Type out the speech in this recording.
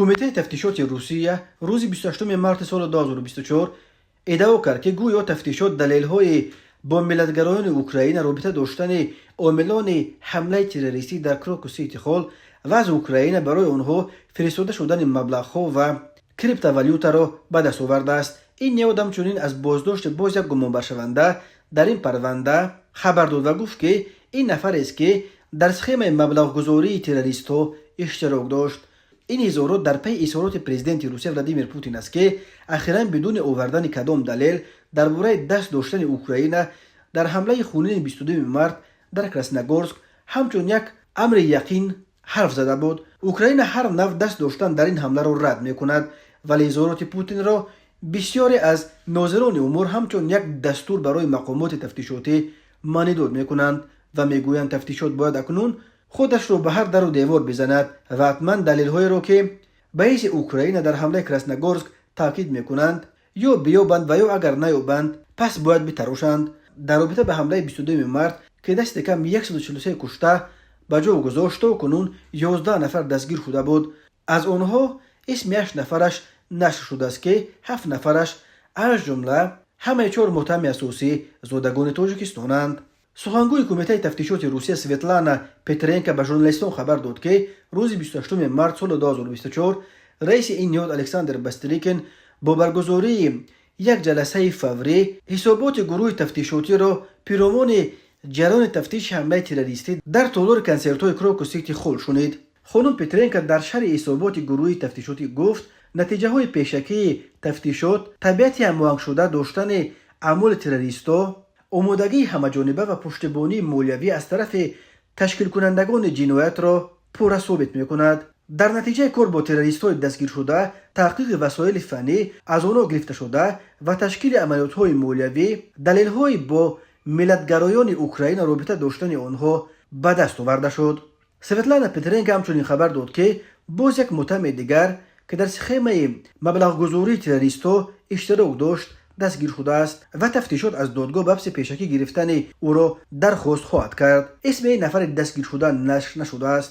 Кумитаи тафтишоти Русия рӯзи 28 марти соли 2024 иддао кард, ки гӯё тафтишот далелҳои бо миллатгароёни Украина робита доштани омилони ҳамлаи террористӣ дар Крокус Сити Холл ва аз Украина барои онҳо фиристода шудани маблағҳо ва криптовалютаро ба даст овардааст. Ин ниҳод ҳамчунин аз боздошти боз як гумонбаршаванда дар ин парванда хабар дод ва гуфт, ки ин нафарест, ки дар схемаи маблағгузории террористҳо иштирок дошт. Ин изҳорот дар пайи изҳороти президенти Русия Владимир Путин аст, ки ахиран бидуни овардани кадом далел дар бораи даст доштани Украина дар ҳамлаи хунини 22 март дар Красногорск ҳамчун як амри яқин ҳарф зада буд. Украина ҳар нав даст доштан дар ин ҳамларо рад мекунад, вале изҳороти Путинро бисёре аз нозирони умур ҳамчун як дастур барои мақомоти тафтишотӣ маънидод мекунанд ва мегӯянд, тафтишот бояд акнун худашро ба ҳар дару девор бизанад ва ҳатман далелҳоеро, ки ба ҳайси Украина дар ҳамлаи Красногорск таъкид мекунанд, ё биёбанд ва ё агар наёбанд, пас бояд битарошанд. Дар робита ба ҳамлаи 22 март, ки дасти кам 143 кушта ба ҷо гузошт, то кунун 11 нафар дастгир шуда буд. Аз онҳо исми ҳашт нафараш нашр шудааст, ки ҳафт нафараш, аз ҷумла ҳамаи чор муттаҳами асосӣ, зодагони Тоҷикистонанд. Сухангӯи Кумитаи тафтишоти Русия Светлана Петренко ба журналистон хабар дод, ки рӯзи 28 март соли 2024 раиси ин ниҳод Александр Бастрикин бо баргузории як ҷаласаи фаврӣ ҳисоботи гурӯҳи тафтишотиро пиромони ҷараёни тафтиши ҳамлаи террористӣ дар толори консертҳои Крокус Сити Холл шунид. Хонум Петренко дар шарҳи ҳисоботи гурӯҳи тафтишотӣ гуфт, натиҷаҳои пешакии тафтишот табиати ҳамоҳангшуда доштани аъмоли террористҳо, омодагии ҳамаҷониба ва пуштибонии молиявӣ аз тарафи ташкилкунандагони ҷиноятро пурра собит мекунад. Дар натиҷаи кор бо террористҳои дастгиршуда, таҳқиқи васоили фаннӣ аз онҳо гирифташуда ва ташкили амалиётҳои молиявӣ, далелҳои бо миллатгароёни Украина робита доштани онҳо ба даст оварда шуд. Светлана Петренко ҳамчунин хабар дод, ки боз як муттаҳами дигар, ки дар схемаи маблағгузории террористҳо иштирок дошт, дастгир шудааст ва тафтишот аз додгоҳ ба ҳабси пешакӣ гирифтани ӯро дархост хоҳад кард. Исми ин нафари дастгиршуда нашр нашудааст.